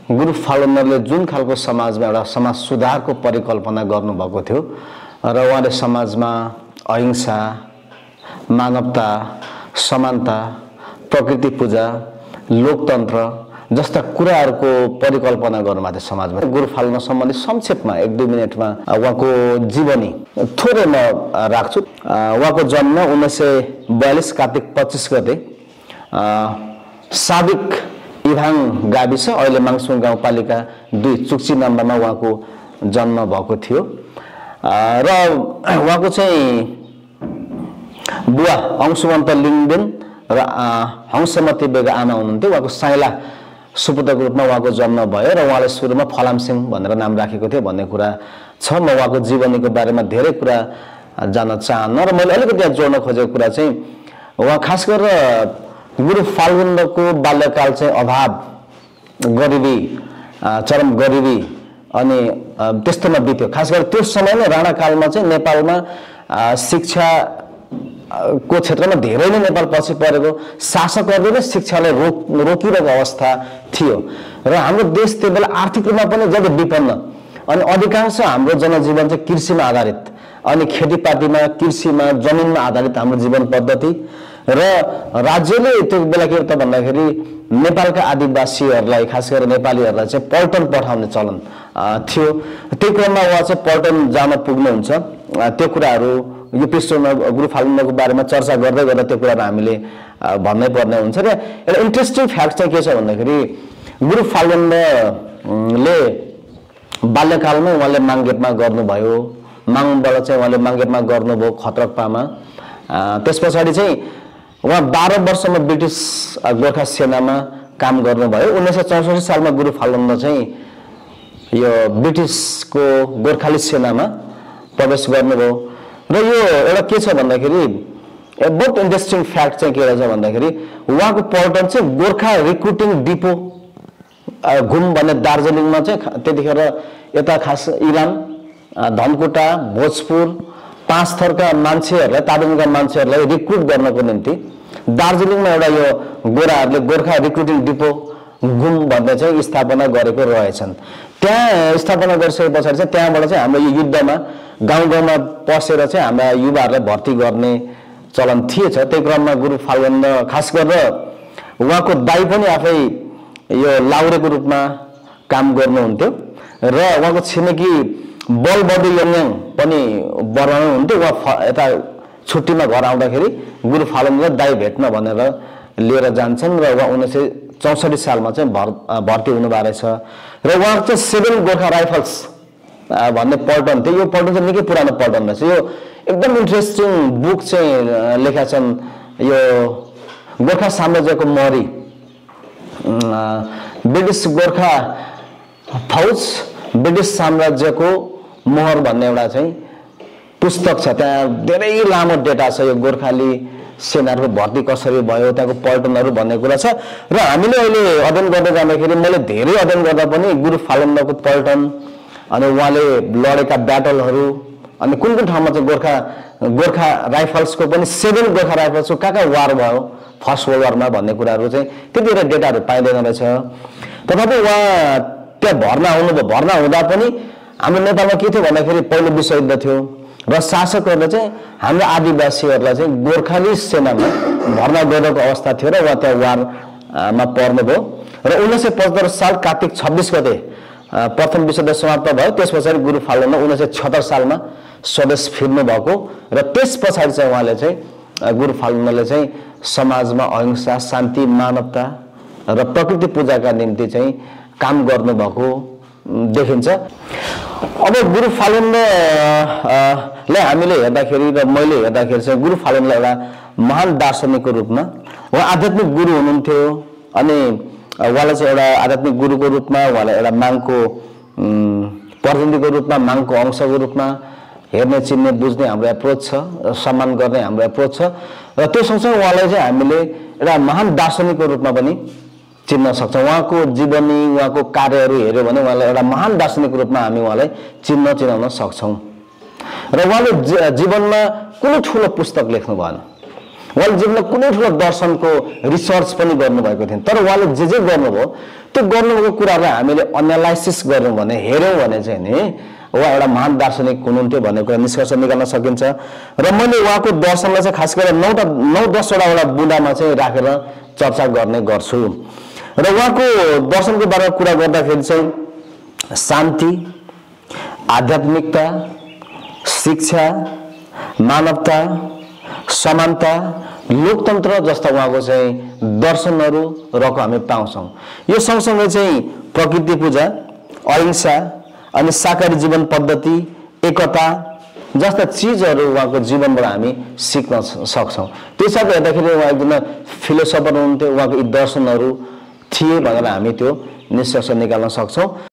गुरु फालोनरले जुन खालको समाजमा एउटा समाज सुधारको परिकल्पना गर्नुभएको थियो र उहाँले समाजमा अहिंसा, मानवता, समानता, प्रकृति पूजा, लोकतन्त्र जस्ता कुराहरूको परिकल्पना गर्नुभएको थियो समाजमा। गुरु फालोनर सम्बन्धी संक्षेपमा 1-2 मिनेटमा उहाँको जीवनी थोरै म राख्छु। उहाँको जन्म 1942 कार्तिक 25 गते साबिक इभाङ गाविस, अहिले माङसुङ गाउँपालिका 2 चुक्ची नम्बरमा उहाँको जन्म भएको थियो र उहाँको चाहिँ बुवा अंशुमन्त लिङदेन र हंसमती बेगा आमा हुनुहुन्थ्यो। उहाँको साइला सुपुत्रको रूपमा उहाँको जन्म भयो र उहाँले सुरुमा फलामसिंह भनेर नाम राखेको थियो भन्ने कुरा छ। म उहाँको जीवनीको बारेमा धेरै कुरा जान्न चाहन्न र मैले अलिकति यहाँ जोड्न खोजेको कुरा चाहिँ उहाँ खास गरेर गुरु फालोनरको बाल्यकाल चाहिँ अभाव, गरिबी, चरम गरिबी अनि त्यस्तोमा बित्यो। खास गरेर त्यो समयमा राणाकालमा चाहिँ नेपालमा शिक्षा को क्षेत्रमा धेरै नै नेपाल पछि परेको, शासकहरूले नै शिक्षालाई रोकिरहेको अवस्था थियो र हाम्रो देश त्यो बेला आर्थिक रूपमा पनि ज्यादै विपन्न अनि अधिकांश हाम्रो जनजीवन चाहिँ कृषिमा आधारित अनि खेतीपातीमा, कृषिमा, जमिनमा आधारित हाम्रो जीवन पद्धति र राज्यले त्यो बेला के त भन्दाखेरि नेपालका आदिवासीहरूलाई खास गरेर नेपालीहरूलाई चाहिँ पल्टन पठाउने चलन थियो। त्यो क्रममा उहाँ चाहिँ पल्टन जान पुग्नुहुन्छ। त्यो कुराहरू यो पृष्ठमा गुरु फालोनरको बारेमा चर्चा गर्दै गर्दा त्यो कुराहरू हामीले भन्नै पर्ने हुन्छ र एउटा इन्ट्रेस्टिङ फ्याक्ट चाहिँ के छ भन्दाखेरि गुरु फालोनरले बाल्यकालमै उहाँले माङगेटमा गर्नुभयो। माङबाट चाहिँ उहाँले माङगेटमा गर्नुभयो खत्रकपामा। त्यस पछाडि चाहिँ उहाँ 12 वर्षमा ब्रिटिस गोर्खा सेनामा काम गर्नुभयो। 1964 सालमा गुरु फालोनर चाहिँ यो ब्रिटिसको गोर्खाली सेनामा प्रवेश गर्नुभयो र यो एउटा के छ भन्दाखेरि बहुत इन्ट्रेस्टिङ फ्याक्ट चाहिँ के रहेछ भन्दाखेरि उहाँको पल्टन चाहिँ गोर्खा रिक्रुटिङ डिपो घुम भन्ने दार्जिलिङमा चाहिँ त्यतिखेर यता खास इलाम, धनकुटा, भोजपुर 5 थरका मान्छेहरूलाई, तादुङका मान्छेहरूलाई रिक्रुट गर्नको निम्ति दार्जिलिङमा एउटा यो गोराहरूले गोर्खा रिक्रुटिङ डिपो घुम भन्ने चाहिँ स्थापना गरेको रहेछन्। त्यहाँ स्थापना गरिसके पछाडि चाहिँ त्यहाँबाट चाहिँ हाम्रो यो युद्धमा गाउँ गाउँमा पसेर चाहिँ हाम्रा युवाहरूलाई भर्ती गर्ने चलन थिएछ। त्यही क्रममा गुरु फालोनर खास गरेर उहाँको दाइ पनि आफै यो लाउरेको रूपमा काम गर्नुहुन्थ्यो र उहाँको छिमेकी बलबडु यङयाङ पनि बराउनु हुन्थ्यो। उहाँ यता छुट्टीमा घर आउँदाखेरि गुरु फालोनर दाइ भेट्न भनेर लिएर जान्छन् र उहाँ 1964 सालमा चाहिँ भर्ती हुनुभएको रहेछ र उहाँको चाहिँ 7 गोर्खा राइफल्स भन्ने पल्टन थियो। यो पल्टन चाहिँ निकै पुरानो पल्टन रहेछ। यो एकदम इन्ट्रेस्टिङ बुक चाहिँ लेखा छन्। यो गोर्खा साम्राज्यको महरी, ब्रिटिस गोर्खा फौज, ब्रिटिस साम्राज्यको मोहर भन्ने एउटा चाहिँ पुस्तक छ। त्यहाँ धेरै लामो डेटा छ यो गोर्खाली सेनाहरूको भर्ती कसरी भयो, त्यहाँको पल्टनहरू भन्ने कुरा छ र हामीले अहिले अध्ययन गर्दै जाँदाखेरि मैले धेरै अध्ययन गर्दा पनि गुरु फालोनरको पल्टन अनि उहाँले लडेका ब्याटलहरू अनि कुन कुन ठाउँमा चाहिँ गोर्खा राइफल्सको पनि 7 गोर्खा राइफल्सको कहाँ वार भयो फर्स्ट वर्ल्ड वारमा भन्ने कुराहरू चाहिँ त्यतिखेर डेटाहरू पाइँदैन रहेछ। तथापि उहाँ त्यहाँ भर्ना आउनुभयो। भर्ना हुँदा पनि हाम्रो नेपालमा के थियो भन्दाखेरि पहिलो विश्वयुद्ध थियो र शासकहरूले चाहिँ हाम्रो आदिवासीहरूलाई चाहिँ गोर्खाली सेनामा भर्ना गरेको अवस्था थियो र उहाँ त्यहाँ वारमा पर्नुभयो र 1975 साल कार्तिक 26 गते प्रथम विश्वयुद्ध समाप्त भयो। त्यस पछाडि गुरु फालोनर 1976 सालमा स्वदेश फिर्नु भएको र त्यस पछाडि चाहिँ उहाँले चाहिँ गुरु फालोनरले चाहिँ समाजमा अहिंसा, शान्ति, मानवता र प्रकृति पूजाका निम्ति चाहिँ काम गर्नुभएको देखिन्छ। अब गुरु फालोनरलाई हामीले हेर्दाखेरि र मैले हेर्दाखेरि चाहिँ गुरु फालोनरलाई एउटा महान दार्शनिकको रूपमा उहाँ आध्यात्मिक गुरु हुनुहुन्थ्यो अनि उहाँलाई चाहिँ एउटा आध्यात्मिक गुरुको रूपमा उहाँलाई एउटा माङको प्रतिनिधिको रूपमा, माङको अंशको रूपमा हेर्ने, चिन्ने, बुझ्ने हाम्रो एप्रोच छ, सम्मान गर्ने हाम्रो एप्रोच छ र त्यो सँगसँगै उहाँलाई चाहिँ हामीले एउटा महान दार्शनिकको रूपमा पनि चिन्न सक्छौँ। उहाँको जीवनी, उहाँको कार्यहरू हेऱ्यो भने उहाँलाई एउटा महान दार्शनिकको रूपमा हामी उहाँलाई चिनाउन सक्छौँ। र उहाँले जीवनमा कुनै ठुलो पुस्तक लेख्नु भएन। उहाँले जीवनमा कुनै ठुलो दर्शनको रिसर्च पनि गर्नुभएको थिएन, तर उहाँले जे गर्नुभयो त्यो गर्नुभएको कुरालाई हामीले एनालाइसिस गर्यौँ भने, हेऱ्यौँ भने चाहिँ नि उहाँ एउटा महान दार्शनिक हुनुहुन्थ्यो भन्ने कुरा निष्कर्ष निकाल्न सकिन्छ। र मैले उहाँको दर्शनलाई चाहिँ खास गरेर 9-10वटा बुँदामा चाहिँ राखेर चर्चा गर्ने गर्छु। र उहाँको दर्शनको बारेमा कुरा गर्दाखेरि चाहिँ शान्ति, आध्यात्मिकता, शिक्षा, मानवता, समानता, लोकतन्त्र जस्ता उहाँको चाहिँ दर्शनहरू रहेको हामी पाउँछौँ। यो सँगसँगै चाहिँ प्रकृति पूजा, अहिंसा अनि शाकाहारी जीवन पद्धति, एकता जस्ता चिजहरू उहाँको जीवनबाट हामी सिक्न सक्छौँ। त्यो हिसाबले हेर्दाखेरि उहाँ एकदमै फिलोसफर हुनुहुन्थ्यो, उहाँको यी दर्शनहरू थिए भनेर हामी त्यो निष्कर्ष निकाल्न सक्छौँ।